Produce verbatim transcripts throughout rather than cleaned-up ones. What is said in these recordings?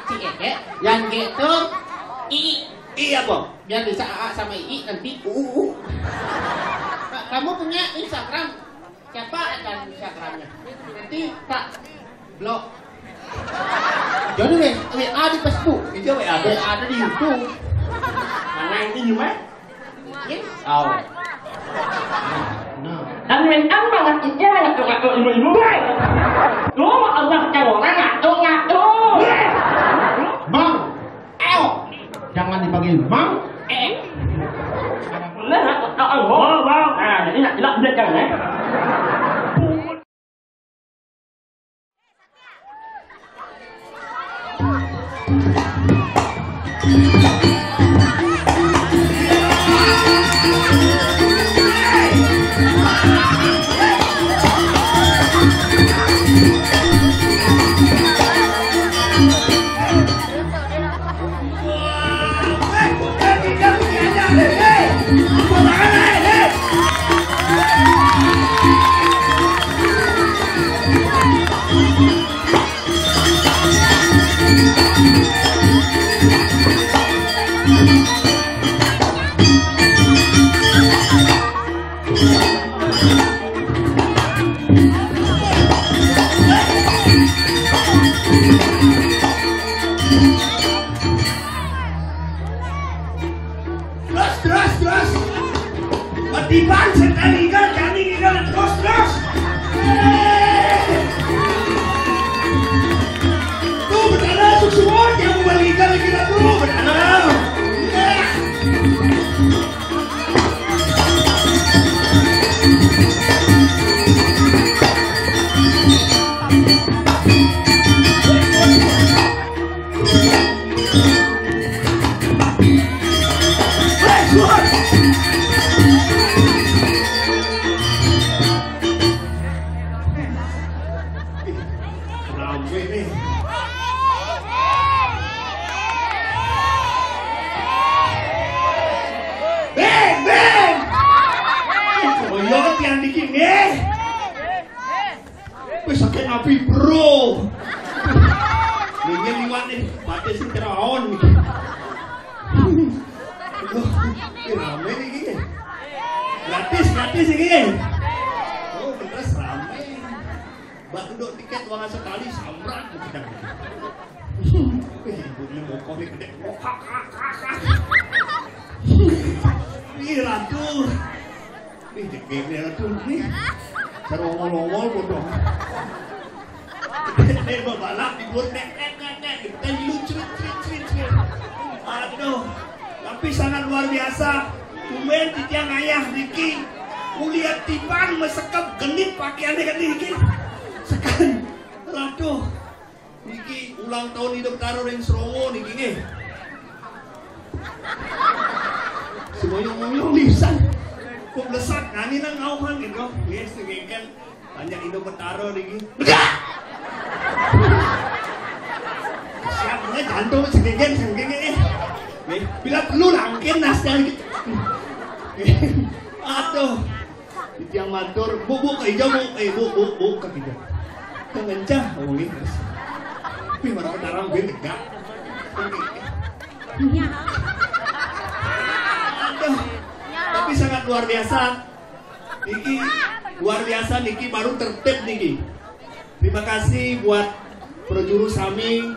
Si Eke, yang G tuh I. I apa? Biar bisa A A sama I I nanti. U, U, U. Ka-, kamu punya Instagram? Siapa akan Instagramnya? Nanti tak blok. Jadi W-, W A di Facebook. Itu W A. W A ada di YouTube. Mana ini gimana? Yes. Oh. Nah. Dan main apa nak itu, nak ngaco-ngaco ibu-ibu, weh? Lu mau Allah tahu orang ngaco-ngaco. Bang, L. Jangan dipanggil Bang. Eh. Bener, nak, oh, oh, oh, oh. Nah, jadi nak jelas dia jangan, eh. Terus, terus, terus. Matiban setan ingat, kami ingat, terus, terus. Tuh, bertanda, sukses, yang mau balik lagi, tuh, bertanda. Rame nih. Beng, beng. Oh iya, kan tiang dikit nih. Wis, sakit napi, bro. Ini liwat nih, batis sing keraon nih. Aduh, ini rame nih gini. Gratis, gratis ini. Oh, terus rame. Mbak duduk tiket uang sekali, samrat kita. Wih, ibu ini mokok nih gede. Mokak, kak, kak, kak. Ih, ratu. Ih, jegegnya tuh, nih. Serongol-ongol bodoh. Nih, babalap di luar, nek, nek, nek, nek. Kita lu cerit, cerit, cerit, cerit. Aduh, tapi sangat luar biasa. Tumben titiang ayah niki. Kulihat tiban mesekep genit pakaiannya kan niki. Sekan. Aduh. Niki ulang tahun Ida Betara ring Serongo niki nggih. Semoyong-moyong lisan. Kok melesak ngani nang ngauhan gitu. Nggih, segegen. Tanya Ida Betara niki. Degak! Siap, nggih, jantung segegen, segegen, eh. Nggih, bila perlu langkin nasnya gitu. Aduh. Titiang matur, "Bu, Bu, ke hijau, Bu. Eh, Bu, Bu, Bu, ke hijau." Ngencah, ngomongin terus. Tapi mana ketarang gue tegak. Aduh, tapi sangat luar biasa. Niki luar biasa, niki baru tertib niki. Terima kasih buat prajuru sami.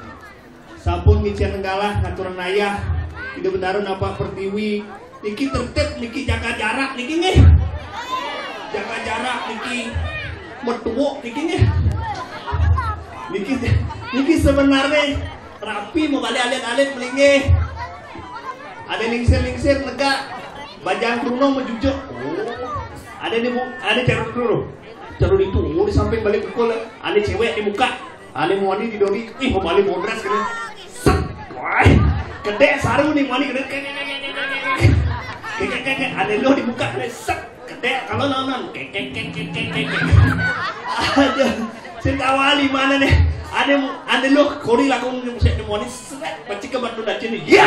Sampun ngicén galah ngaturan ayah, Ida Betara napak pertiwi. Niki tertib niki, jaga jarak niki nggih. Jaga jarak niki, metuuk niki nggih. Niki, niki sebenarnya rapi, mau balik alit-alit melinggih. Ada lingsir-lingsir negak, bajang krunong mejujuk. Oh. Ada di mu-, ada carut krunong. Carut itu, oh, di samping balik pukul, ada cewek di muka. Ane moni di dodi, ih, mau balik modras gitu. Set, wah, gede saru nih moni gede. Kek, kek, kek, kek. Ane lo dibuka, ane set, gede kalau nonton. Kek, kek, kek, kek, kek, kek. Aduh, sing tawali mana nih? Ane, ane lo kori lagu musik moni, set, pecik ke batu dacin nih. Ya!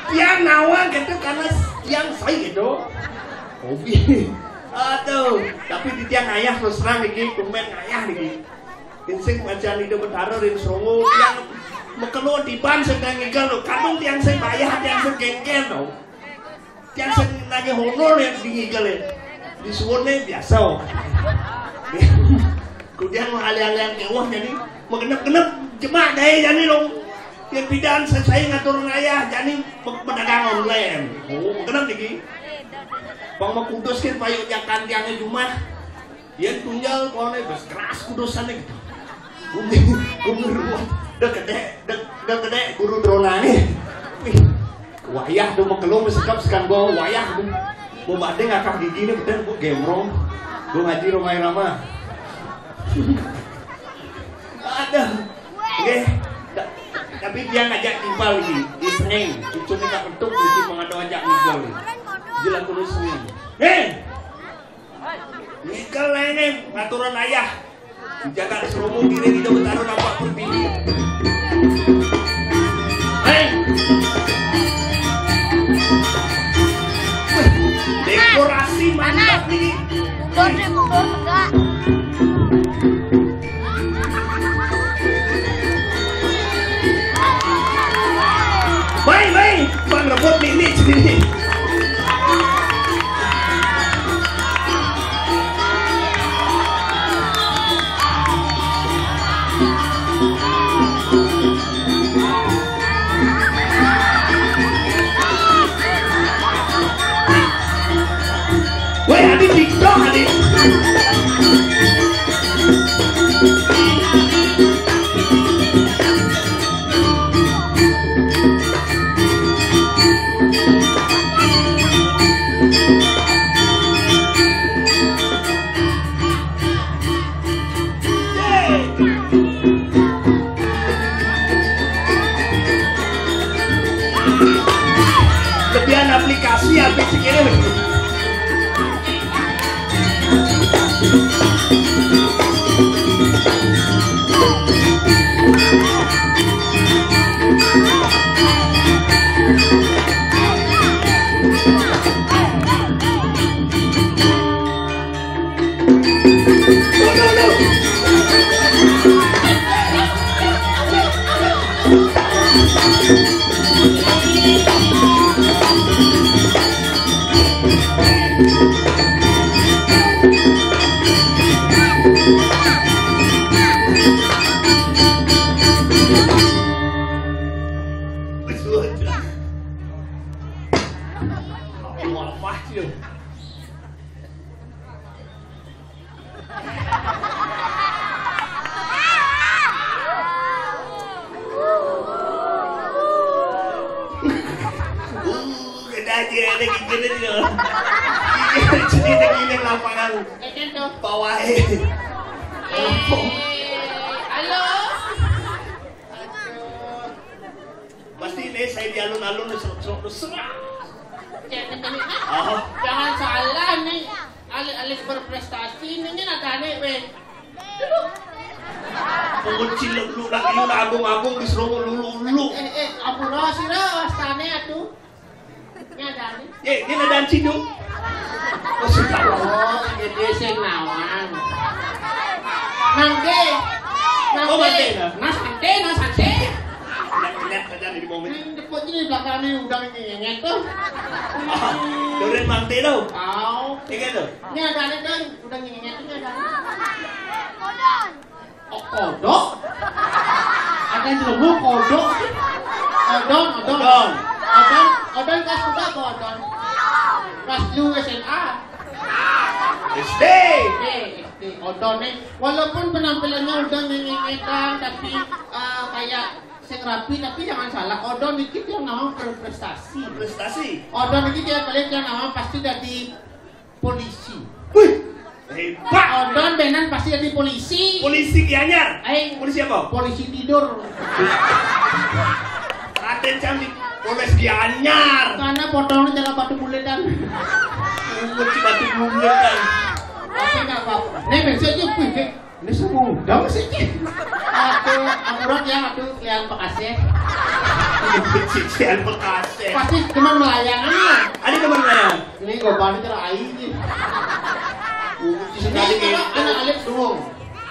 Tiang nawang gitu karena tiang saya gitu. Hobi. Aduh, tapi di tiang ayah terus terang niki, tumben ayah niki. Sing macan Ida Betara ring Srongo, tiang makelo tiban sedang ngigel to. Kadung tiang sing bayah, tiang sing kengken to. Tiang sing nagih honor yang diigel ya. Disuwun biasa. Ku tiang aliang-aliang kewah jani, magenep-genep jemak daya jani dong. Yang pidan sesai ngatur ayah jani, pedagang online. Oh, magenep niki. Bang makudus kan payuk jakan tiangnya jumah. Yén tunggal koné bes keras kudusané gitu. Gumi, gumi ruwet. Dek gedé, dek, dek gedé guru dronané. Wih, wayah tuh makelung sekap sekan gua wayah tuh. Mau badé ngakak gigi nih betul gua gemrong. Gua ngaji Rhoma Irama. Ada. Oke. Tapi dia ngajak timpal lagi. Di Senin. Cucu nih kak petuk, cucu mengado ajak timpal nih. Jelas terus Senin. Nih. Ngikel né, ngaturan ayah. Jagat Seromo kiri kita bertaruh nampak pertiwi. Hei. Dekorasi mantap nih. Mundur deh, mundur, tegak. Baik, baik. Bang rebut nih, nih, sini. Weh, adi TikTok, adi. Lebihan aplikasi apa sih kene? Gede aja, ada gigilnya juga. Gigil, jadi ada giling lapangan. Bawah. Eh, halo. Pasti nih saya di alun-alun nih, serok-serok tuh, serok. Cek, cek, cek. Oh. Jangan salah nih. Alis-alis berprestasi nih, ini nadane, weh. Pungut cilek lu, nak lu, nak agung-agung, di Seromo lulu, lulu. Eh, eh, ampura sira wastane atuh. Nyadane. Ye, ini nadaan ciduk. Oh, sudah. Oh, gede sing nawang. Nangke. Oh, mati dah. Nah, santai, nah, santai. Lihat, lihat aja di momen. Ini depot ini belakangnya udah ngenyet tuh. Ah, Doren mati tuh. Tahu. Iya tuh. Ini ada nih, Don. Udah ngenyet ini ada. Oh, kodok? Ada yang jelema kodok? Odon, odon. Odon. Odon, odon kelas berapa odon? Kelas dua S M A. S D. Eh, S D. Odon nih, walaupun penampilannya udah ngenyet-ngenyetan, tapi eh, kayak sing rapi, tapi jangan salah, odon dikit yang nama berprestasi. Prestasi. Odon dikit ya, kalian yang nama pasti dari polisi. Wih, hebat. Odon benan pasti jadi polisi. Polisi Gianyar. Eh, polisi apa? Polisi tidur. Raden Candi, Polres Gianyar. Karena potongnya jalan batu buledan. Umur si batu buledan. Tapi nggak apa-apa. Nih, besok aja, wih, ini semua udah masih. Aduh, ampura ya, aduh, kalian Bekasi. Cician Bekasi. Pasti cuma melayang aja. Ada teman melayang. Ini gua balik kira aing nih. Ini kalau anak alif doang.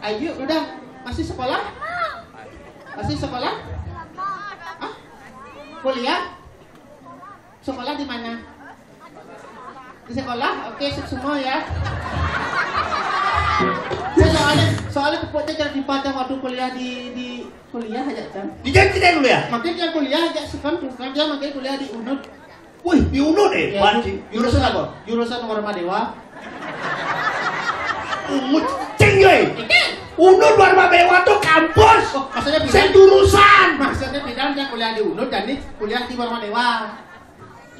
Ayu, udah. Masih sekolah? Masih sekolah? Hah? Kuliah? Sekolah di mana? Di sekolah? Oke, sip semua ya. Saya soalnya, soalnya pokoknya jangan dipandang waktu kuliah di, di kuliah aja, Cang. Di Jakarta kuliah? Makin dia kuliah aja, sekarang, sekarang dia makin kuliah di Unud. Wih, di Unud eh, ya, panci. Jurusan apa? Jurusan Warma Dewa. Ungut cing, yoi. Itu. Unud Warma Dewa tuh kampus. Oh, maksudnya bidang? Saya jurusan. Maksudnya bidang dia kuliah di Unud dan ini kuliah di Warma Dewa.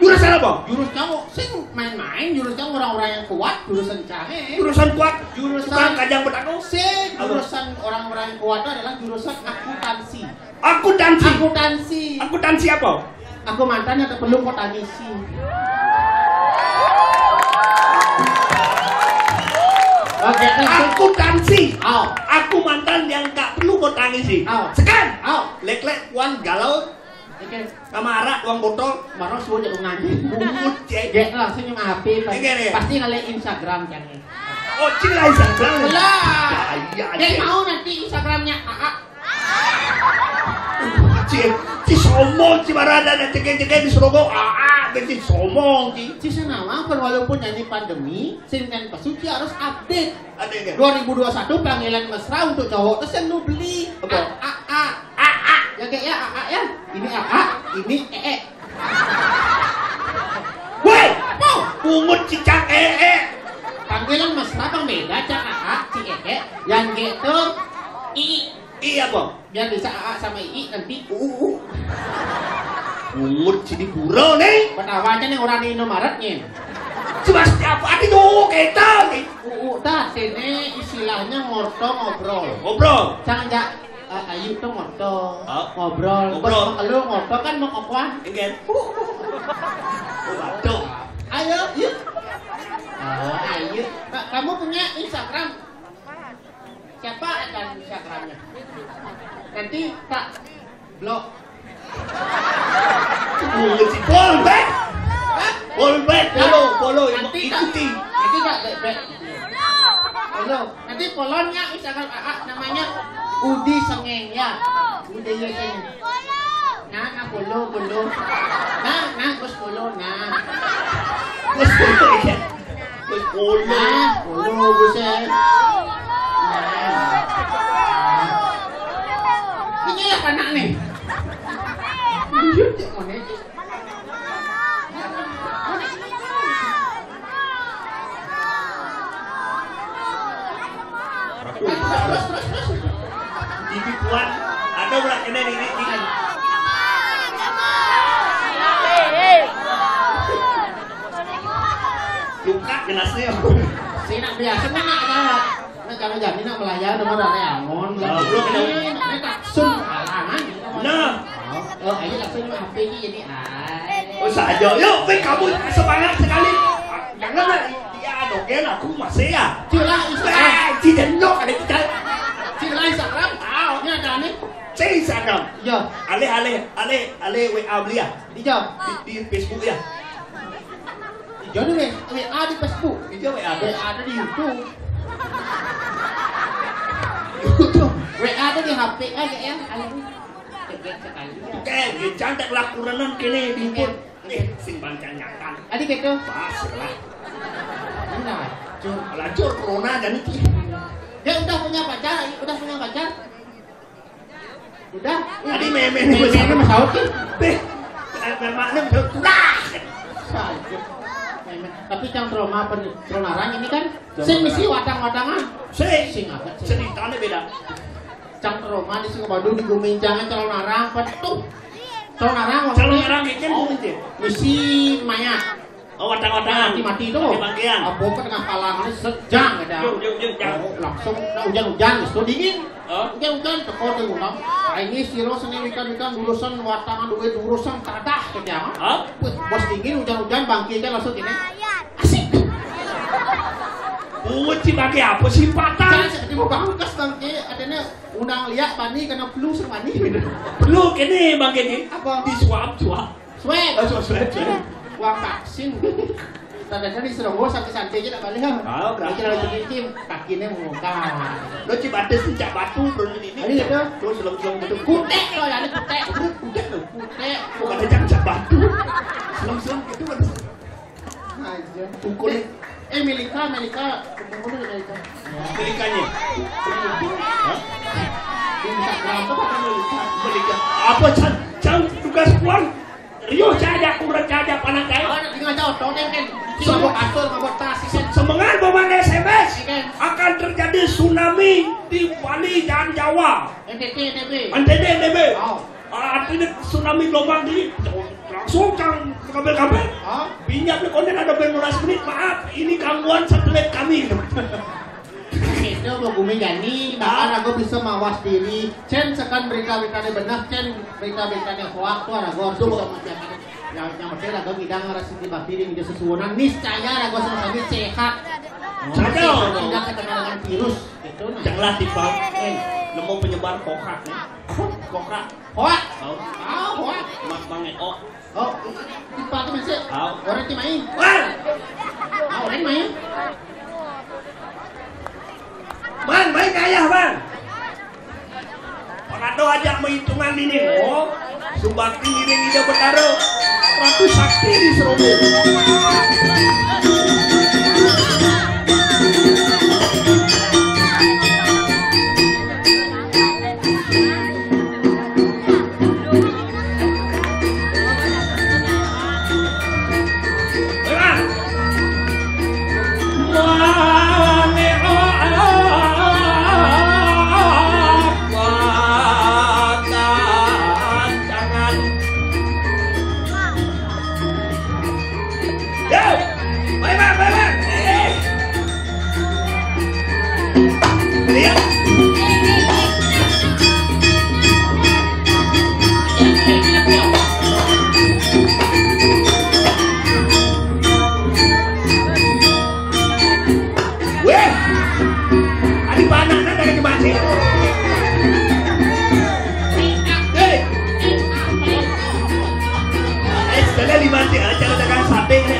Jurusan apa? Jurusan cowok, sing main-main, jurusan orang-orang yang kuat, jurusan cahaya. Jurusan kuat. Jurusan tukang kajang betako. Sing, apa? Jurusan orang-orang yang kuat itu adalah jurusan akuntansi. Akuntansi. Akuntansi. Akuntansi apa? Aku mantan yang tak perlu kau tangisi. Oke, langsung. Akuntansi. Au. Aku mantan yang tak perlu kau tangisi. Au. Sekarang. Au. Lek-lek, wan galau. Oke. Sama arak, uang botol. Marah suruh jago ngaji. Bungut, cek. Gek langsung yang H P. Oke, nih. Pasti ngeliat Instagram, kan. Oh, cila Instagram. Lah. Iya, dia cek. Mau nanti Instagramnya A A. Cek, ci sombong, ci barada dan cek-cek di Surabaya. A A, ben ci sombong, ci. Ci senama pun walaupun ini pandemi, sing kan pesu ci harus update. Ada yang dua ribu dua satu panggilan mesra untuk cowok tuh sing nu beli. Apa? A A A. A A. Ya, kayak ya, A A ya. Ini A A, ini E E. Woi, mau pungut cicak ee. Panggilan mesra bang beda, cak aa, ci ee. Yang gitu i. Iya, Bang. Biar bisa aa sama ii nanti uu. Pungut sini pura nih. Betawa aja nih orang di Indomaret nih. Cuma setiap hari tuh kita nih. Uu tah, sini istilahnya ngorto ngobrol. Ngobrol. Jangan jak Eh, ayu tuh ngobrol. Oh. Ngobrol. Ngobrol. Terus mau lu ngobrol kan mau kokoan. Enggak. Waduh. Ayo, yuk. Oh, ayo. Kak, kamu punya Instagram? Siapa akan Instagramnya? Nanti tak blok. Iya, si Paul back. Hah? Paul back. Follow, follow, nanti tak, ikuti. Nanti tak back, back. Follow. Nanti follow-nya Instagram aa namanya Udi Sengeng ya. Udi ya Sengeng. Nah, nah, follow, follow. Nah, nah, Gus follow, nah. Gus follow ya. Gus follow. Nah, follow, Gus ya. Nah. Ini ya anak nih. Iya, cek mana itu? Ibu kuat, ada ulah kena ini, ini. Luka genasnya. Sina biasa mana ada. Nah, kalau jadi nak melayar, nama ada angon. Oh, belum ada. Ini, ini tak sun kalangan. Nah. Oh, oh, ayo langsung H P ini jadi ah. Oh, saja. Yuk, Fik, kamu semangat sekali. Jangan lah, dia dogen aku masih ya. Cila Instagram. Eh, ci jenyok ada kita. Cila Instagram. Ah, ini ada nih. Ci Instagram. Iya. Alih, alih, alih, alih W A beli ya. Iya. Di, di Facebook ya. Iya nih, W A di Facebook. Iya, W A. W A ada di YouTube. YouTube. W A ada di H P aja ya. Ayo. Cek sekali. Oke, cantik lah kurenan kini di YouTube. Eh, sing bancang nyata. Tadi gitu. Pas lah. Ini lacur. Lacur corona dan itu. Dia udah punya pacar, udah punya pacar. Udah. Tadi meme nih, meme ini masaut sih. Beh, bermakna udah kurang. Saja. Meme. Tapi cang trauma pen, trauma orang ini kan. Sing misi watang-watangan. Sing. Sing apa? Sing. Ceritanya beda. Cang trauma di sing Bandung di guminjangan calon arang petuh. Calon arang. Calon arang itu. Oh, misi mayat. Oh, watang-watangan. Mati-mati tuh. Mati-matian. Apa ke tengah palang ini sejang ada. Jung, jung, jung, jang. Oh, langsung nah, hujan-hujan, itu dingin. Oh. Hujan-hujan, teko di rumah. Ah, ini siro seni wikan-wikan urusan watangan duit urusan tadah kerja. Hah? Bos dingin hujan-hujan bangkitnya langsung gini. Asik. Uci pakai apa sih patah? Saya seperti mau bangkas bangkit, adanya undang liak bani kena flu sama bani. Flu kini bangkit nih. Apa? Di suap suap. Swab. Oh, suap suap. Uang vaksin. Tadi kan disuruh gua santai-santai aja, tak balik, ha. Ah, berarti. Kita lagi bikin, kakinya mau muka. Lo Cibates sih, cak batu, bro, ini. Ayo, itu. Terus lo, lo betul. Kutek lo, ya, ini kutek. Betul, kutek lo. Kutek. Bukan aja cak batu. Selam-selam gitu, kan. Aja. Pukul. Eh, eh, Melika, Melika. Kumpul dulu, Melika. Melikanya. Hah? Dia bisa berantem apa Melika? Melika. Apa, Chan? Chan, tugas puan. Riuh cajak, kurang cajak, panas cajak. Oh, tinggal jauh, todeng kan. Cuma buat kasur, buat tas, kan. Semengan, bawa S M S. Iya, kan. Akan terjadi tsunami di Bali dan Jawa. N T T, N T B. N T T, N T B. Oh. Ah, artinya tsunami gelombang tinggi. Langsung kan kabel-kabel. Hah? Pinjam nih konden ada belas menit. Maaf, ini gangguan satelit kami. Itu mau gumi gani, bahkan aku bisa mawas diri. Cen sekan berita-berita ini benar, cen berita-berita ini hoak tuh, aku harus bisa masyarakat. Yang, yang penting aku ngidang rasa tiba piring di sesuunan, niscaya aku sama kami sehat. Saja. Tidak terkena dengan virus. Itu nah. Janganlah tiba. Eh. Nemu penyebar kokak nih. Kokak. Hoak. Tahu? Ah, hoak. Mak Mang Eo. Oh, tipe itu masih. Tahu. Orang ti main. Bang. Ah, orang main. Bang, main ayah, Bang. Pangado aja menghitungan ini. Oh, subakti ini ida betara. Ratu sakti di Serombong. Yo, baik, Bang, baik, Bang. Eh. Lihat. Weh, ada panaknya dari Kemasi. Eh, eh, sekalian di Mati, acara dagang sate, ya.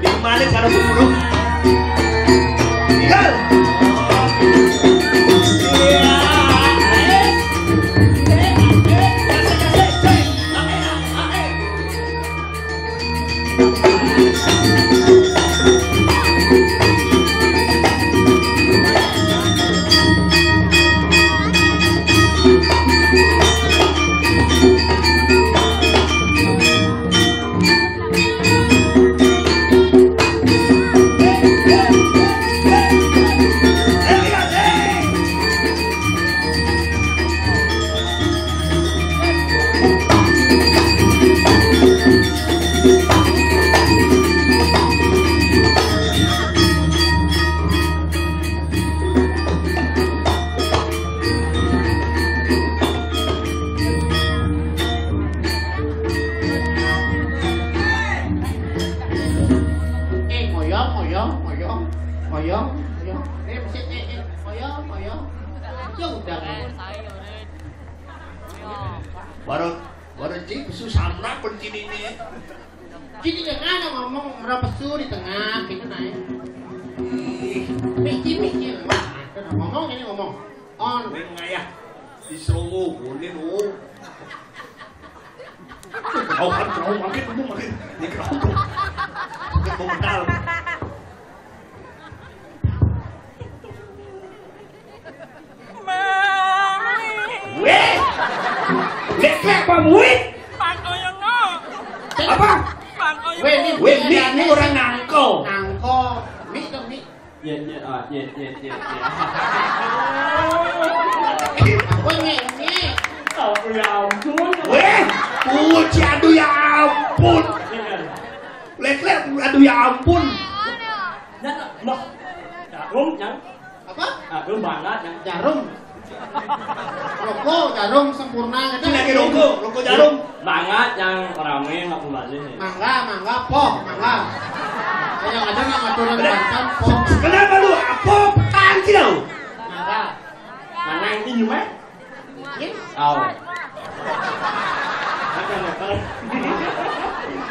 Di mana cara berburu? Tinggal. Iya. Eh, ngoyong, ngoyong, ngoyong, ngoyong, ngoyong. Eh, mesti, eh, eh, ngoyong, ngoyong. Ya udah, ngoyong. Baru, baru cik, susah amat pun sini ni. Jadi jangan ada ngomong, berapa su di tengah, gitu, nah, ya. Ih. Miki, miki, ngomong, ngomong, ini ngomong. On. Weh, ngayah. Di Serombong, boleh, oh. Kau kan, kau makin, kamu makin. Ini kau tuh. Makin mau mental. Weh! Leklek apa, weh? Pan oyong no. Apa? Pan oyong. Weh, ini, weh, ini, ini orang nangko. Nangko. Mi dong, mi. Ye, ye, ah, ye, ye, ye, ye. Apa, mi, mi? Oh, ya ampun. Weh, puji, aduh, ya ampun. Iya. Leklek, aduh, ya ampun. Nah, nah, nah. Jarum, yang. Apa? Jarum banget, yang. Jarum. Rokok, jarum, sempurna gitu. Ini lagi rokok, rokok jarum. Banget yang rame aku balik. Mangga, mangga, poh, mangga. Yang ada nggak aturan banten, poh. Kenapa lu? Apa pekan sih lu? Mangga. Mana yang ini mah? Ini? Oh. Ada motor.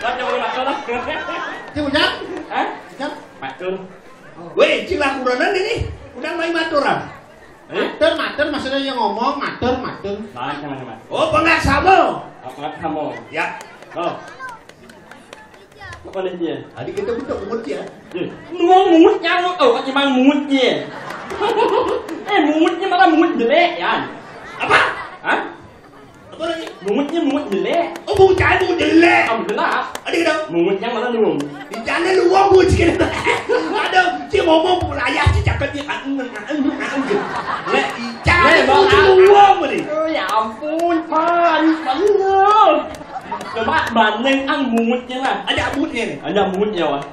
Ada motor. Ini ujang? Hah? Ujang? Matur. Weh, cing lah kurenan ini. Udah main maturan. Eh? Matur, matur, maksudnya yang ngomong, matur, matur. Lain sama sama. Oh, pengaksamo. Pengaksamo. Ya. Oh. Apa nih dia? Tadi kita butuh bungut ya. Lu mau mungut yang lu, oh, emang mungut dia. Eh, mungutnya malah mungut jelek ya. Apa? Hah? Apa lagi? Mungutnya mungut jelek. Oh, bocah itu jelek. Kamu jelas. Ada dong. Mungutnya mana lu? Di sana lu wong bocil. Ada si ngomong pula ya si cakepnya. Anu, anu, anu, anu. Lek, cakep itu wong nih. Oh, ya ampun, Pan. Bener. Coba banding ang mungutnya lah. Ada mungutnya nih. Ada mungutnya, wah.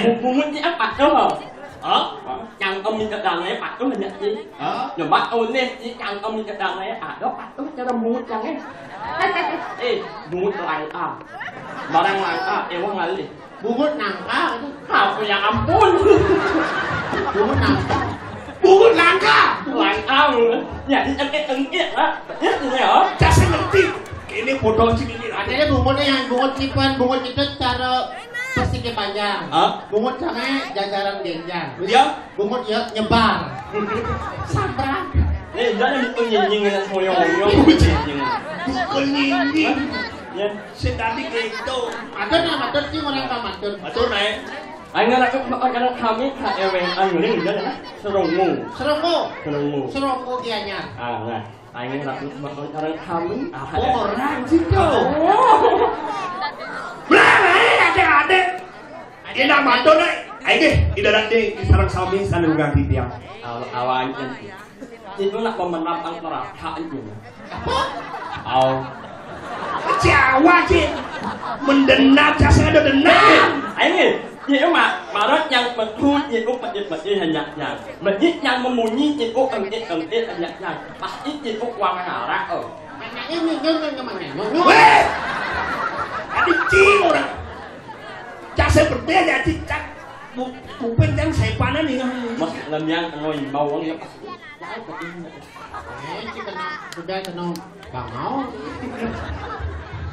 Mu- Mungutnya apa tuh? Hah? Yang kami kedangai patuh aja sih. Hah? Coba tulis sih yang kami kedangai ada patuh cara mungut yang eh. Eh, mungut langka. Barang langka, ewang ngalih. Bungut nangka itu. Apa ya ampun. Bungut nangka. Bungut langka. Langka. Ya, diengkit-engkit lah. Ya, ini ya. Kasih ngerti. Ini bodoh sih ini. Katanya bungut yang bungut tipuan, bungut itu cara persegi panjang. Hah? Bungut sama jajaran genjang. Ya? Bungut ya nyebar. Samprak. Eh, jangan itu nyinying dengan hoyong-hoyong. Bukan nyinying. Ya. Sing tadi gitu. Matur nah, matur sih orang tak matur. Matur naik. Ayo ngaku makan kami K E W angling dan serungu. Serungu. Serungu. Serungu Gianyar. Ah, nah. Ayo ngaku makan kami. Ah, orang situ. Oh. Belah, eh, ada-ada. Enak matur, eh. Ayo deh, idarat deh, sarang sami sana ganti tiang. Aw-, awan itu. Itu nak pemenang angkara hak itu. Apa? Aw. Jawa sih. Mendenam, saya ada denam. Ayo, ini mah marot yang betul itu pedih-pedih hanya yang. Medit yang memunyi itu engkit-engkit hanya yang. Pasti itu uang anak, oh. Makanya minum kan kemana? Weh! Ada cing orang. Cak seperti aja cicak. Bu-, bukan yang saya panen nih. Mas, lem yang kena imbau uang ya, Pak. Eh, si kena, sudah kena bangau.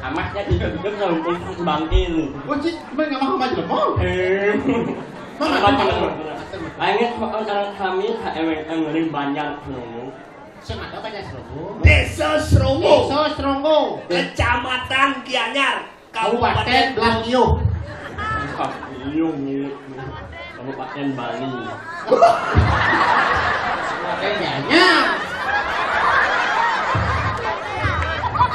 Amatnya tidak betul kalau untuk bangkil. Oh, si, main nggak mau sama jelema? Eh. Mana Apa ada? Langit bakal tangan kami, K M M ring banyak. Sing ada banyak Seronggo. Desa Seronggo. Desa Seronggo. Kecamatan Gianyar. Kabupaten Belah Kiuh. Iya, iya. Kabupaten Bali. Kabupaten Gianyar.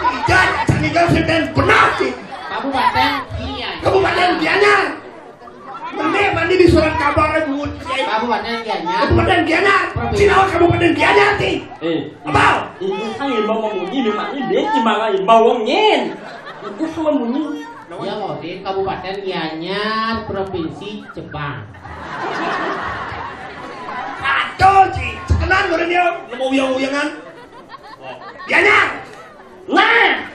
Tidak, tidak, tidak, benar sih. Kabupaten Gianyar. Kabupaten Gianyar. Mending mandi di surat kabar bungut. Kabupaten Gianyar. Kabupaten Gianyar. Provinsi. Sinawa Kabupaten Gianyar ti. Eh, apa? Itu kan imbau memunyi, memang ini dia cuma imbau wongin. Itu sama munyi. Ya, mau di Kabupaten Gianyar, Provinsi Jepang. Aduh, Ci. Sekenan, Murni, ya. Nemu uyang-uyangan. Gianyar. Nah.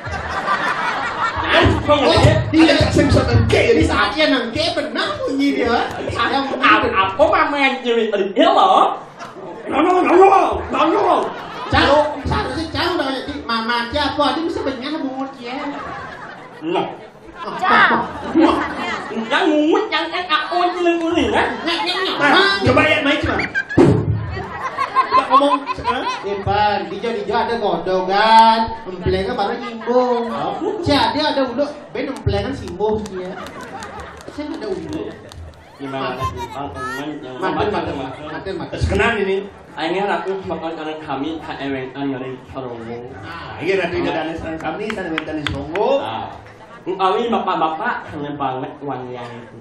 Nah, kok nggak ada? Dia tak sing bisa nengke, jadi saatnya nengke benar bunyi dia. Yang apa, apa mama yang cewek tadi? Ya loh. Nono, nono, nono. Cang, seharusnya cang udah kayak di mama aja apa aja bisa benyah bungut ya. Nah. Yang mungut yang kan aku aja lengkuling, kan? Nah, coba ya, main coba. Coba ngomong sekarang. Ipan, dijo-dijo ada godogan, emplengan baru nyimbung. Jadi ada ulu, ben emplengan simbuh dia. Saya ada ulu. Gimana? Bang, teman yang Makan, makan, makan, makan, makan. Sekenan ini. Akhirnya aku makan anak kami, Kak Ewengan dari Sarongo. Nah, iya, nanti ada anak kami, sana minta di Sarongo. Ah. Utawi bapak-bapak, seneng banget wangian itu.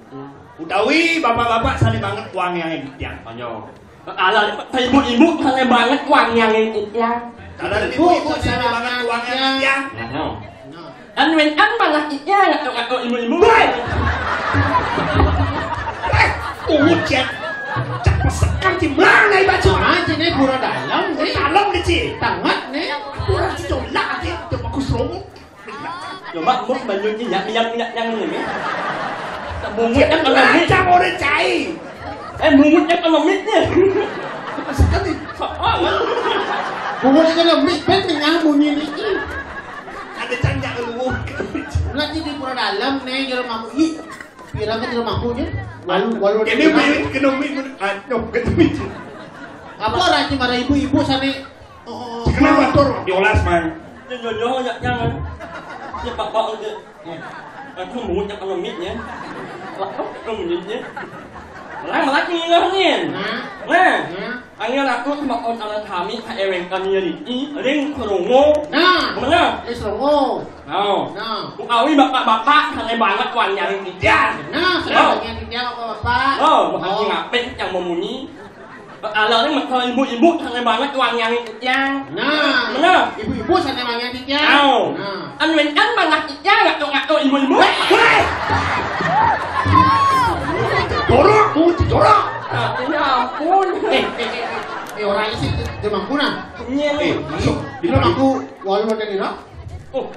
Utawi bapak-bapak, seneng banget wangian itu. Ayo. Kalau ibu-ibu, seneng banget wangian itu. Kalau ibu-ibu, seneng banget wangian itu. Nah, no. Kan wen kan malah iya ngaku-ngaku ibu-ibu. Woi! Eh, ungut ya. Cak pesekan di mana ibu? Sama Ini pura dalam, ini dalam ni, Ci. Tangat ni. Pura Ci, tolak, Ci. Tolak aku serong. Coba mus banyu ni, yak, yak, yak, yang ni. Bungut yang kalau mik. Macam orang cai. Eh, bungut yang kalau mik ni. Sekali. Bungut yang kalau mik, ben tengah bunyi ni. Ada canjak keluar. Nanti di pura dalam ni, jero mangkuk. Ih, pira kan jero mangkuk ni? Walu, walu. Ini milik kena mik, ah, no, kena mik. Apa orang Ci marah ibu-ibu sana? Oh, kenapa tur diolas, Mang? Dia nyonyo, ya, jangan. Dia bak-bak aja. Aku bungut yang kalau mik ni. Lakuk kalau mik ni. Orang lelaki ngah ni. Nah. Nah. Nah. Angin aku sama on anak kami, Kak Eweng kami ni. Ring kerungu. Nah. Mana? Ring kerungu. Oh. Nah. Ku awi bapak-bapak, sangai banget wan nyari tiga. Nah, sangai banget tiga bapak-bapak. Oh, bukan ngapik yang memunyi. Kalau ni macam ibu-ibu, sangai banget wan nyari tiga. Nah. Mana? Ibu-ibu sangai banget tiga. Oh. Nah. Anu kan mana tiga, ngatuk-ngatuk ibu-ibu. Hei! Jorok, mu jorok. Ah, ya ampun. Eh, eh, eh, eh, orang ini sih, dia mampu nah. Iya, eh, masuk. Dia mampu, walau ada ni lah. Oh.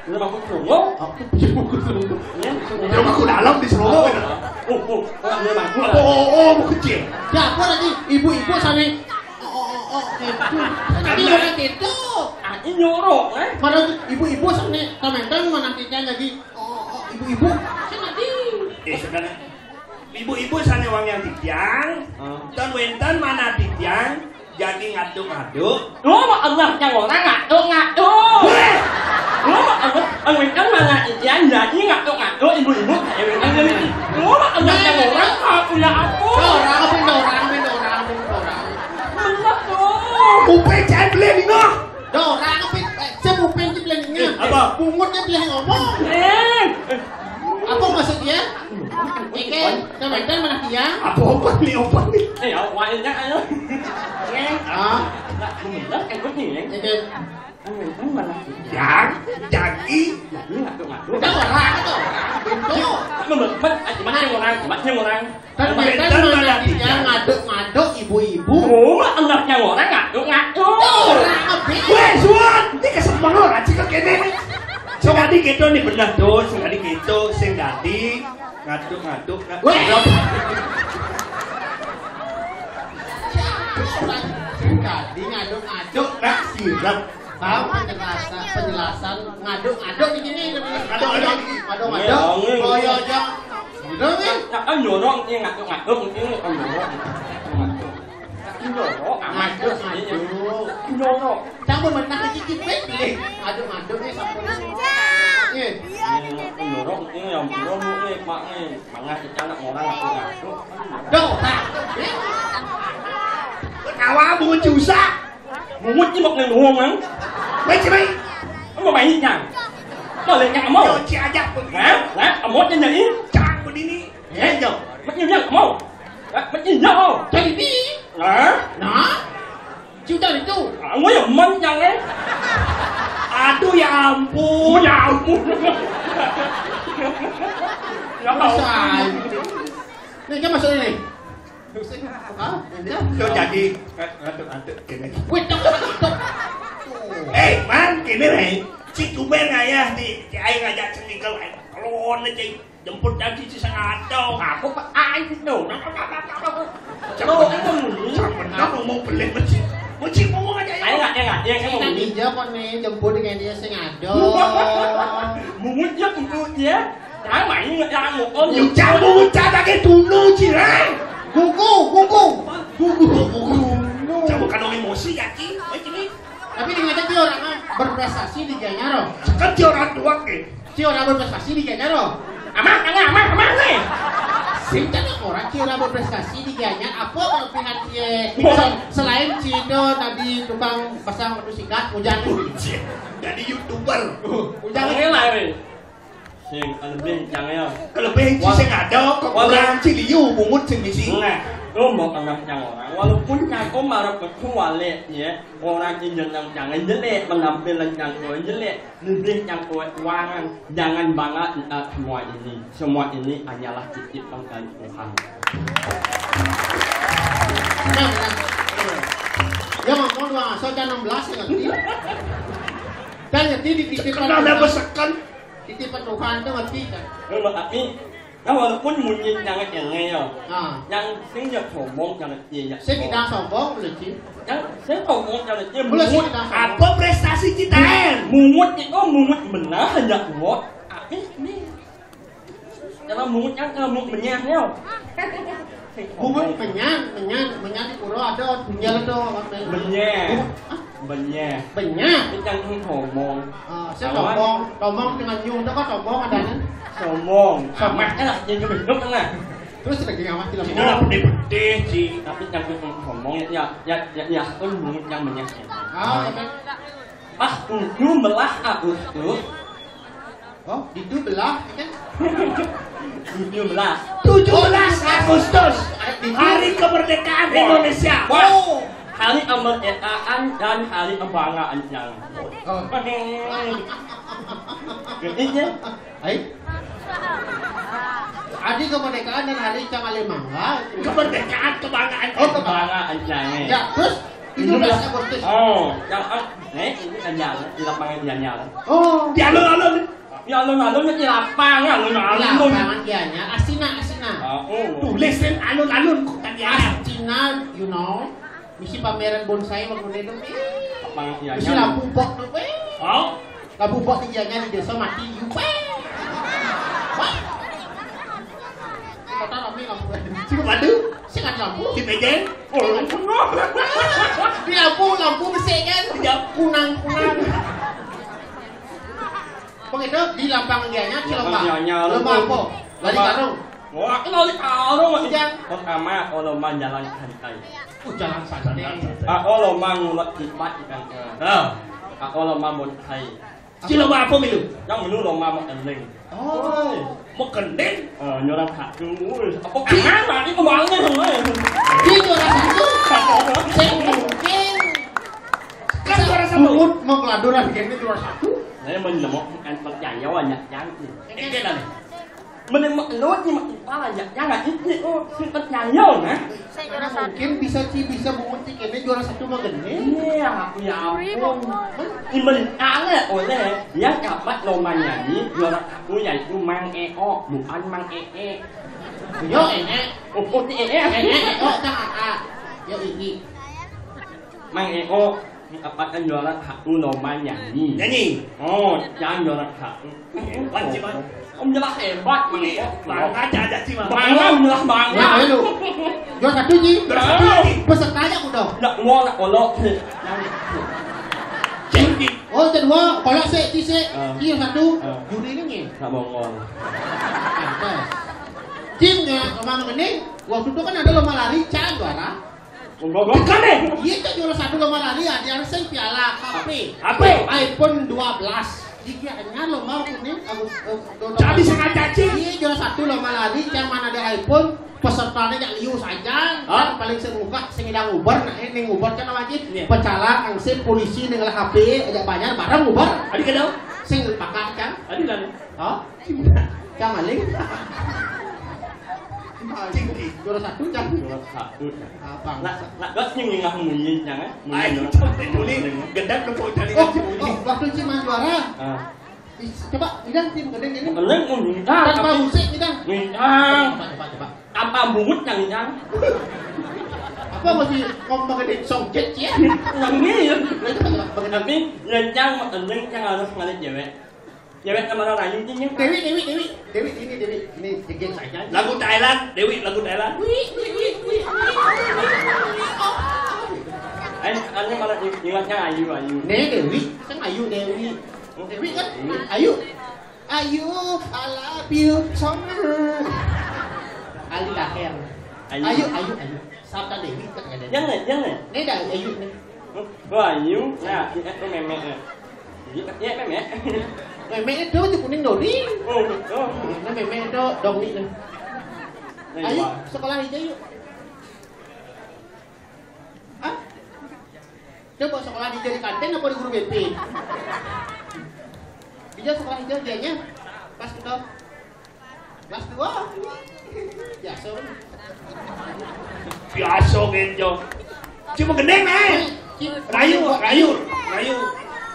Dia mampu Solo. Aku punya buku Solo. Iya. Dia mampu dalam di Solo. Oh, oh, oh, dia mampu. Oh, oh, oh, buku kecil. Ya, apa lagi? Ibu-ibu sana. Oh, oh, oh, oh, gitu. Tadi orang gitu. Ah, ini nyorok, eh? Mana ibu-ibu sana, komentar mana kita lagi. Oh, oh, ibu-ibu. Saya nanti. Eh, sebenarnya. Ibu-ibu sana wang yang titiang, ah, dan wenten mana titiang, jadi ngaduk-ngaduk. Duh, mak Allah yang orang ngaduk-ngaduk. Weh! Duh, mak Allah, wenten mana titiang, jadi ngaduk-ngaduk, ibu-ibu, eh, wenten jadi. Duh, mak Allah yang orang, aku ya aku. Orang, apa orang, orang, orang. Benar tuh. Upe cai beli ni noh. Dah orang apa? Eh, saya mau pengen beli ni. Eh, apa? Pungut dia beli ngomong. Eh. Apa maksud dia? Oke, komentar mana dia? Apa, apa ni, apa ni? Eh, awaknya ayo. Ya. Ah. Nak bener, eh, kau ni, eh. Oke. Komentar mana dia? Yang jadi. Jadi ngaku-ngaku. Dah orang tu. Betul. Macam orang, macam orang. Kan mereka mana dia ngaduk-ngaduk ibu-ibu. Oh, anaknya orang ngaduk-ngaduk. Tuh, orang habis. Weh, Suan, ini kesempatan orang cakap kene ni. Sing dadi kita ni benar tu, sing dadi kita, sing dadi ngaduk-ngaduk, ngaduk. Weh. Sing dadi ngaduk-ngaduk, nak sirap. Tahu penjelasan, penjelasan ngaduk-ngaduk di sini. Ngaduk-ngaduk. Ngaduk-ngaduk. Iya, iya. Boyo aja. Gitu kan? Nak kan jorok ni, ngaduk-ngaduk ni, kan jorok. Ngaduk. Kan jorok, amat jorok ni. Ngaduk. Jorok. Campur mentah sikit, sikit, weh. Ngaduk-ngaduk ni, sampun. Iya. Iya, kan jorok ni, yang jorok ni, mak ni. Mangah kita nak orang ngaduk-ngaduk. Doh, tak. Ketawa bungut susah. Bungut ni mak nang doang, ah. Baik, baik. Apa baik, Cang? Boleh, Cang, mau? Yo, ci aja. Ha? Ha? Amot ni jadi? Cang, begini. Eh, yo. Macam ni, mau? Ha? Macam ni, mau? Jadi ni? Ha? Nah? Sudah itu. Ah, mau yang man, Cang, eh? Aduh, ya ampun. Oh, ya ampun. Ya ampun. Ni, kan masuk ni. Hah? Yo jadi, eh, ngantuk-ngantuk kene. Wih, tak, tak, tak. Eh, man, kene, Rey. Cik Kuben ayah di, di air ngajak cemikel, eh. Kalau ni, Cik, jemput janji si sangat tau. Aku, Pak, air tu. Nah, nah, nah, nah, nah. Siapa, siapa nak ngomong pelik, Cik? Cik, ngomong aja, ya. Ayo, nggak, ya, nggak, ya, kan. Kita ninja, Pak, ni, jemput dengan dia sing ada. Bungut dia, bungut dia. Jangan main, jangan ngomong. Ucap, ucap lagi dulu, Cik, eh. Gugu, gugu. Gugu, gugu. Coba kalau emosi, ya, Cik. Baik, ini. Tapi dengan dia orang berprestasi di Gianyar, oh. Kan dia orang tua, eh. Dia orang berprestasi di Gianyar, oh. Amah, amah, amah, amah, nih. Sing kan orang dia orang berprestasi di Gianyar, apa kelebihan dia? Wah. Se-, selain Cido tadi tukang pasang batu sikat, hujan. Hujan. Jadi YouTuber. Hujan. Jangan lah, weh. Sing, kelebihan Cang ya. Kelebihan Ci sing ada, kekurangan Ci liu, bungut sing bisi. Nah, lo mau kenal Cang orang. Walaupun Cang ko marah betul wale, ya. Orang Ci jeneng Cang jelek, penampilan Cang ko jelek, lebih Cang ko kekurangan. Jangan bangga, eh, semua ini. Semua ini hanyalah titipan dari Tuhan. Nah, nah. Ya ngomong dua ngaso, can enam belas ya ngerti. Can ngerti di titipan Tuhan. Titipan Tuhan tuh ngerti, can. Nah, walaupun munyi nyangat yang ngeyel. Ah. Yang sing ya sombong, yang sing ya Sing kita sombong, boleh, Ci. Yang sing sombong, yang sing Boleh sih mungut. Kita sombong. Apa prestasi cita-cita? Mungut itu mungut benar, hanya kuat. Tapi ini kalau mungut yang kalau mungut menyah, ya. Bungut menyan, menyan, menyan di pura ada, tinggal tuh, apa ya? Benyeh. Bungut, ah? Benyeh. Benyeh? Itu yang ngomong. Ah, saya Awan. Tomong, tomong dengan nyu, itu kan tomong adanya. Somong. Somong. Amat lah, jadi gendut lah. Terus lagi ngawas di Cina lah lemong. Putih-putih, Ci. Tapi yang ngomong, ya, ya, ya, ya, itu bungut yang menyeh. Ah, ya kan? Pas tujuh belas Agustus. Oh, itu belah, ya kan? Tujuh belas. Tujuh belas Agustus, hari kemerdekaan Indonesia. Wah. Hari kemerdekaan dan hari kebanggaan yang. Oh. Jadi, ya. Hai. Hari kemerdekaan dan hari Cang Ale Mangga. Kemerdekaan, kebanggaan. Oh, kebanggaan. Kebanggaan yang. Ya, terus tujuh belas Agustus. Oh, yang, eh, ini kan yang di lapangan Gianyar. Oh. Di alun-alun. Ya, alun-alun di lapangan, alun-alun. Lapangan Gianyar, asina, asina. Ah, oh. Tulisin alun-alun, kok kan Gianyar. Asina, you know. Misi pameran bonsai waktu itu. Lapangan Gianyar. Misi lampu bok tuh, weh. Oh. Lampu bok di Gianyar di desa mati, you, weh. Wah. Kota rame lampu. Sing ada lampu. Di meja. Oh, lampu. Di lampu, lampu besi kan. Tidak kunang-kunang. Begitu di lapangan Gianyar, Ciloma. Gianyar. Lomba apa? Lari karung. Wah, lari karung. Yang pertama, oh, lomba jalan santai. Oh, jalan santai. Ah, oh, lomba ngulek kipat ikan. Nah. Ah, oh, lomba bonsai. Ciloma apa milu? Yang milu lomba makening. Oh, makening? Eh, nyorak satu. Wih, apa kangen, Pak? Ini kembangnya, Pak. Di juara satu. Saya mungkin. Kan juara satu. Mungut mau keladuran, kayaknya juara satu. Saya mau nyemok, bukan percaya, banyak cantik. Ini kan aneh. Mending mak lu ni mak kepala ya, ya nggak ini, oh, si percaya, nah. Mungkin bisa, Ci, bisa bungut Ci kene juara satu mah gede. Iya, ya ampun. Imen kale oleh yang dapat lomba nyanyi juara satu yaitu Mang Eo, bukan Mang Ee. Yo, Ee. Oh, oh, si Ee. Ee, Eo, tak, ah, ah. Yo, ini. Mang Eo, mendapatkan juara satu lomba nyanyi. Nyanyi? Oh, jangan juara satu. Hebat sih, Bang. Om jelas hebat, Mang Eo. Bangga aja sih, Bang. Bangga, om jelas bangga. Ya, ayo lu. Juara satu, Ci. Juara satu, Ci. Pesertanya udah. Nggak mau, nggak kolok. Cing, Ci. Oh, kedua, kolok sih, Ci, sih. Ah. Ci, yang satu. Ah. Juri ini, Ci. Nggak mau ngol. Pantes. Cing, ya, sama ini. Waktu itu kan ada lomba lari, Cang juara. Enggak, enggak. Bukan, eh. Iya, Cang juara satu lomba lari, ada yang sing piala H P. Apa? iPhone dua belas. Iya, hanya lomba kuning, aku, eh, do-, do-, Cang bisa ngaca, Cing. Iya, juara satu lomba lari, Cang mana ada iPhone, pesertanya yang liu saja. Hah? Paling sing muka, sing idang uber, nah, eh, ning uber kan wajib. Iya. Pecalang, hansip, polisi, ning lah H P, ajak bayar, bareng uber. Adi kenal? Sing pakak, Cang. Adi lah. Hah? Cang maling. Cing, Cing. Juara satu, Cang. Juara satu, Cang. Abang. Nak, nak, nak, nying ngah munyi, Cang, eh? Munyi. Ayo, juara satu. Cang, dulu. Gendang ke pojok tadi, oh, Cing, munyi. Oh, waktu Cing main juara. Ah. Ih, coba, idang, Cing, gendang ini. Gendang, oh, ngidang. Tanpa musik, idang. Ngidang. Coba, coba, coba. Tanpa bungut, Cang, ngidang. Apa masih ngomong gede songcet, ya? Nangis. Nah, coba, coba, bagaimana? Tapi, ngidang, gendang, Cang harus ngalir cewek. Cewek sama orang lain, Cing, ya? Dewi, Dewi, Dewi. Dewi, ini Dewi. Ini jegel saja. Lagu Thailand, Dewi, lagu Thailand. Wi, wi, wi, wi. Eh, sekarang malah ingatnya Ayu, Ayu. Nih, Dewi. Kan Ayu, Dewi. Dewi kan? Ayu. Ayu, I love you so much. Ali Daher. Ayu. Ayu, Ayu, Ayu. Sabda Dewi kan ada. Yang lain, yang lain. Nih dah, Ayu nih. Oh, Ayu. Nah, ini tuh meme, ya. Iya, meme. Meme itu di kuning dori. Oh, oh. Nah, meme itu dong nih. Nah, ayo, iya. Sekolah aja yuk. Hah? Coba sekolah di jadi kantin apa di guru B P? Dia sekolah di dianya pas kita kelas dua. Biasa, kan? Biasa, Genjo. Cuma gendeng, eh. Rayu, rayu, rayu.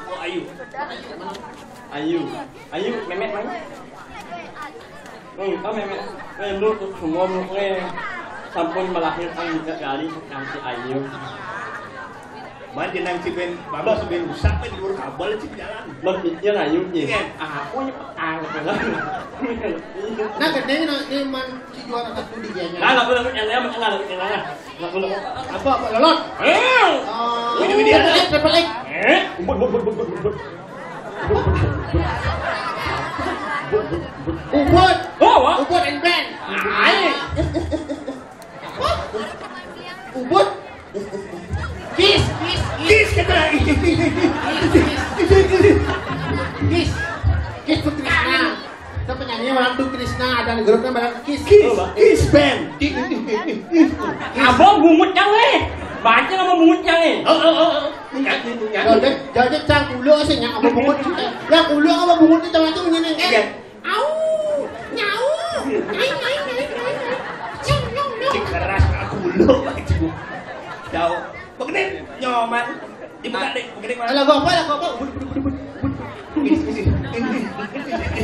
Oh, ayu. Ayu. Ayu, Memet, mana? Hmm, oh, Memet. Eh, lu, semua, eh, sampun melahirkan juga kali, nanti ayu. Man, jenang si Ben, Baba si Ben rusak, kan, di luar kabel, si jalan. Berpikir ayu, ya. Iya. Ah, aku ini petang. Nah, gedenya, nah, ini man si juara satu di dianya. Nah, lagu, lagu, yang, yang, lagu, yang, lagu, lagu. Apa, apa, lolot? Eh. Oh, ini dia. Triple X, triple X. Eh? Ubud, ubud, ubud, ubud, ubud. Ubud. Oh, wah. Ubud and band. Ai. Ubud. Kis, kis, kis. Kis kata. Kis, kis. Kis. Kis tuh Krisna. Itu penyanyi orang tuh Krisna, ada di grupnya barang Kis. Kis, Kis band. Abang bungut yang eh. Baca nama bungut yang eh. Oh, oh, oh, oh. Ingat, ingat. Jadi, jadi cang kulo sih yang apa bungut. Yang kulo apa bungut itu cang itu nyeneng. Iya. Au! Nyau! Ai, ai, ai, ai, ai. Nyau, nyau, nyau. Cik keras aku lo, Pak Cik. Jauh. Begini, nyoman. Dibuka deh, begini, Mas. Lagu apa, lagu apa? Ubud, ubud, ubud, ubud, ubud. Ini, ini, ini, ini.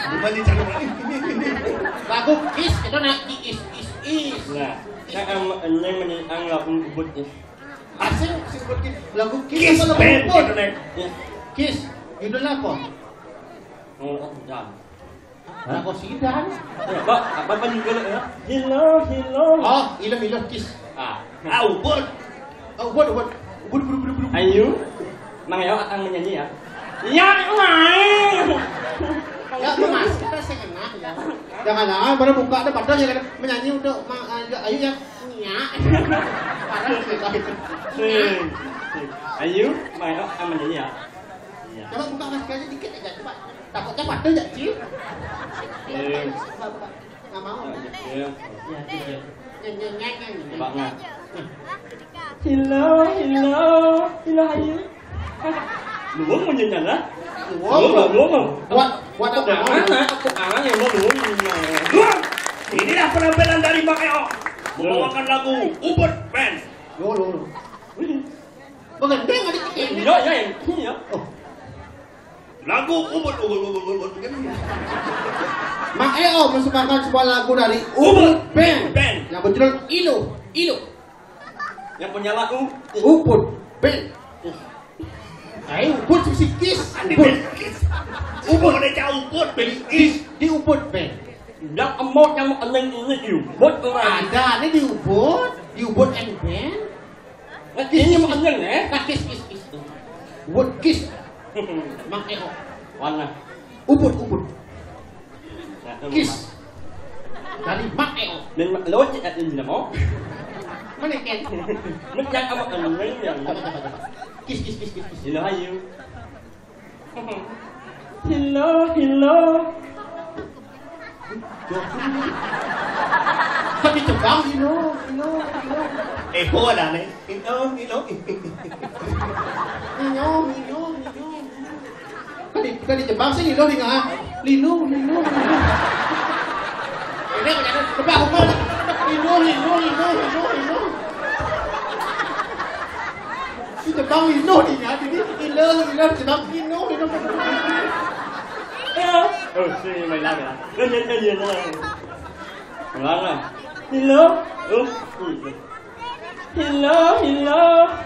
Bukan di channel ini, ini, ini. Lagu Kis itu nak di is, is, is. Nah, saya am, yang menyanyi lagu Ubud, ya. Asing, si Ubud Kis. Lagu Kis. Kis apa lagu band, Ubud? Gitu, Nek. Ya. Kis, judulnya apa? Oh, oh, jangan. Hah? Kok sidan? Ya, Pak, apa, apa juga, ya? Hello, hello. Oh, ilem, ilem, Kis. Ah. Ah, ubud. Oh, ubud, ubud. Ubud, ubud, ubud, ubud. Ayo. Mang Eo akan menyanyi, ya. Ya, lain. Ya, lu masih kita sih kena, ya. Jangan-jangan baru buka ada padahal ya, menyanyi untuk Mang, ayo, ayo, ya. Iya. Parah, gitu. Nih. Ayo, Mang Eo akan menyanyi, ya. Iya. Coba buka masker aja dikit aja, coba. Takutnya patah ya, Ci? Iya. Coba, coba. Nggak mau. Iya. Iya, iya. Nyanyi, nyanyi, nyanyi. Coba, nggak. Hello, hello, hello, ayo. Lu mau nyanyi, lah? Lu mau, lu mau. Buat, buat apa? Aku angan, aku angan yang mau lu nyanyi. Lu, inilah penampilan dari Mang Eo. Membawakan lagu Ubud Band. Lu, lu, lu. Wih. Bukan, dia nggak dikit. Iya, iya, iya. Oh. Lagu Ubud, Ubud, Ubud, Ubud, Ubud. Mang Eo mempersembahkan sebuah lagu dari Ubud Band. Band. Yang berjudul Ilo, Ilo. Yang punya lagu Ubud Band. Ayo, Ubud si Kis. Ubud. Ubud. Udah jauh Ubud, Band. Di, di Ubud Band. Yang emot yang mau eling ini di Ubud, orang. Ada, ini di Ubud, di Ubud and Band. Nah, ini mau kenyang, eh? Nah, Kis, Kis, Kis. Word Kis. Mang Eo. Warna. Ubud, ubud. Nah, itu Kis. Dari Mang Eo. Dan Mang Eo, eh, ini mau. Mana, Ken? Menjak apa kan, yang Coba, coba, coba. Kis, kis, kis, kis, kis. Ini ayo. Hello, hello. Tapi tebang, hello, hello, hello. Echo ada nih. Hello, hello. Hello, hello, hello. Tadi, tadi tebang sih, hello, di nga. Lino, Lino, Lino. Ini, coba aku mau. Lino, Lino, Lino, Lino, Lino. Kita bang Lino ni, ya. Jadi, gila, gila, kita bang Lino, Lino. Ya. Oh, sini main lagi lah. Kan dia tadi yang main. Ulang lah. Hello. Oh. Hello, hello.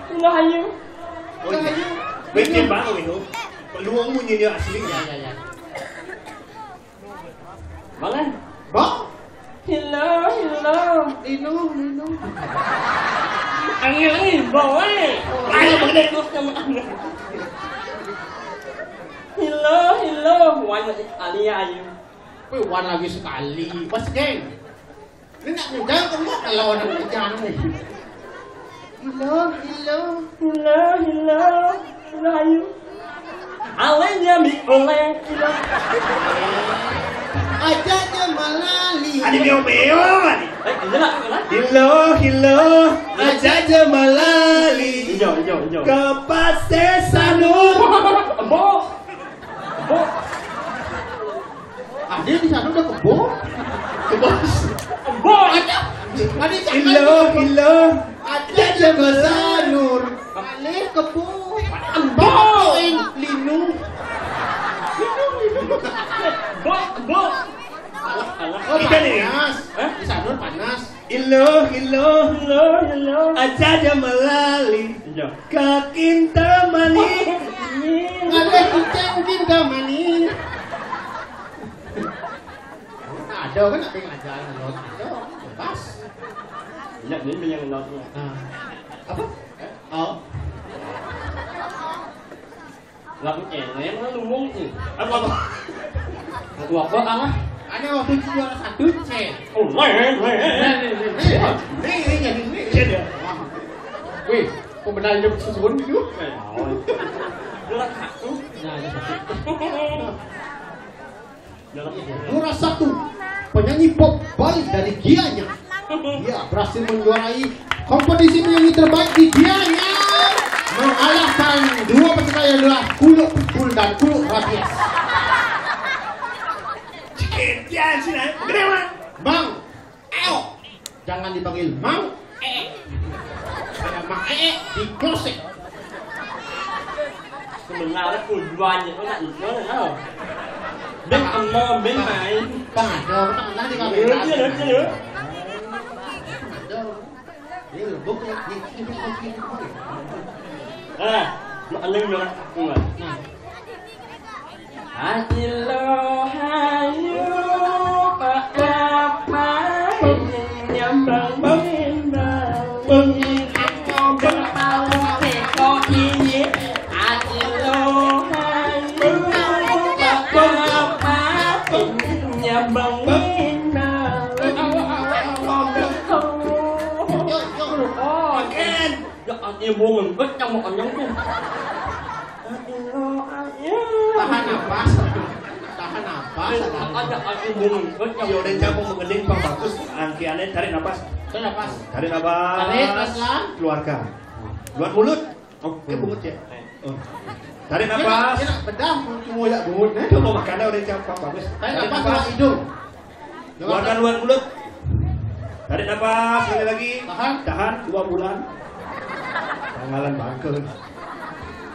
Hello, ayo. Oh, iya. Ayo. Wait, dia baru itu. Peluang munyi dia asli. Ya, ya, ya. Bangan. Bang. Hello, hello. Lino, Lino. Angin, angin, bawa, eh. Ayo, bang, deh. Hello, hello. Wan lagi sekali, ayo. Wih, wan lagi sekali. Mas, geng. Ini nak ngundang ke lu kalau orang kerjaan nih. Hello, hello. Hello, hello. Hello, ayo. Alenya mi oleh. Hello. Aja aja malali. Ada beo-beo, kan? Eh, iya lah, iya lah. Hello, hello. Aja aja malali. Iya, iya, iya. Ke Pasar Sanur. Embo. Embo. Ada di sana udah kebo. Kebo. Kebo. Ada. Ada. Ilo, ilo. Ada. Jaja Masanur. Alih kebo. Embok. Linu. Mbok, mbok. Alah, alah. Oh, kita nih. Panas. Hah? Di Sanur panas. Ilo, ilo, ilo, ilo. Aja aja melali. Iya. Kakinta mani. Ngalih kucing kinta mani. Ada kan, ada yang ngajar not. Pas. Iya, ini yang notnya. Nah. Apa? Oh. Lagu cewek mah lu mung, eh. Apa, apa? Lagu apa, Kang? Ane waktu juara satu, C. Oh, weh, weh, weh. Nih, nih, nih, nih, nih, nih. Iya, dia. Wih, kok benar hidup susun gitu? Eh, oh. Juara satu. Nah, ada satu. Juara satu, penyanyi pop Bali dari Gianyar. Ia berhasil menjuarai kompetisi penyanyi terbaik di Gianyar, mengalahkan dua peserta yang adalah Kuluk Pukul dan Kuluk Rabies. Cikin, ya, sini, gede, Bang. Bang, Eo, jangan dipanggil Mang Ee. Karena Mang Ee di kloset. Sebenarnya tujuannya kok nak itu, nah. Ben emo, ben main. Bang, ada orang pernah di kamera. Iya, iya, iya, iya. Ada. Ini lembut ya. Ini, ini, ini, ini. Ah, lu aneh banget. Nah. Haji lo hayu apa nyambang bendang. Aku bertahu teko ini. Haji lo hayu apa nyambang bendang. Oh, Ken. Ya, aku mau ngempet sama konyol tuh. Tahan napas. Tahan napas. Ada aku mau ngempet sama. Ya udah, jangan mau mengeding, Bang Bagus. Angkiannya tarik napas. Tarik napas. Tarik napas. Tarik, pelan-pelan. Keluarkan. Luar mulut. Oh, eh, bungut ya. Oh. Tarik napas. Enak, enak. Bedah, mau ya bungut, eh. Coba makannya udah, Bang Bagus. Tarik napas lewat hidung. Keluarkan luar mulut. Tarik napas sekali lagi. Tahan. Tahan dua bulan. Tanggalan bangkel.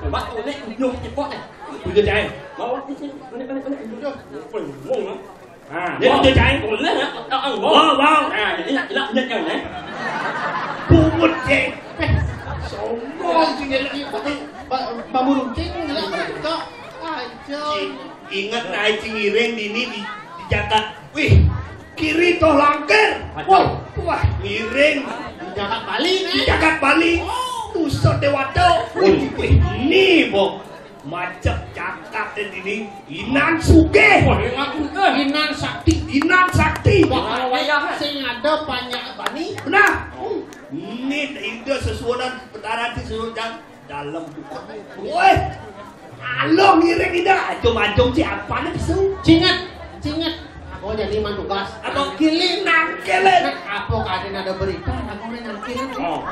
Coba tuh, ini ujung cepot nih. Ujung cai. Mau di sini. Ini, ini, ini, ujung. Ujung, ah. Nah, ini ujung cai. Boleh ya? Wow, wow. Nah, ini nak, nak, nak, nak. Bungut, cai. Eh, sombong, cai. Ba-, bambu runcing, jelas, Cok. Ayo. Ingat, naik Cingiring dini di, di jagat. Wih, kiri toh langkir. Wah, wah, miring. Di jagat Bali, nih. Di jagat Bali. Oh. Pusat Dewata. Wih, wih, ini, Bok. Macet jagat di sini. Inan sugih. Wah, ingat, ingat. Inan sakti. Inan sakti. Wah, wayah. Sing ada banyak bani. Benar. Oh. Ini ide sesuunan petara di sesuunan. Dalam buku. Woi. Halo, ngiring ida. Ajum-ajum si apa nih, pesu? Cinget, cinget. Aku jadi mantugas. Apa? Nangkilin. Nangkilin. Apa keadaan ada berita? Aku main nangkilin. Oh.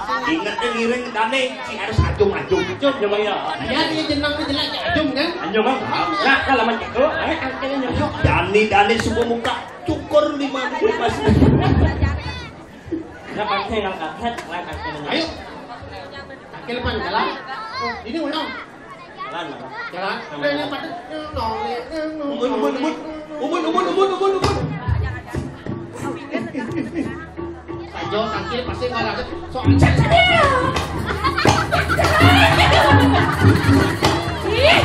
Ingat nih, ngiring dane, si harus ajum-ajum. Ajum, coba ya. Iya, dia jenang tuh jelek, ajum kan? Ajum, Bang. Nah, kalau macam itu, ayo nangkilin, ajum. Dani, Dani, suku muka, cukur lima menit masih. Nah, pakai ngangkat, ngangkat. Ayo. Kaki depan, jalan. Ini ulang. Jalan, Bang. Jalan. Ini pada. Umun, umun, umun. Umun, umun, umun, umun, umun. Ayo, kaki pasti nggak ada. Soal. Ih.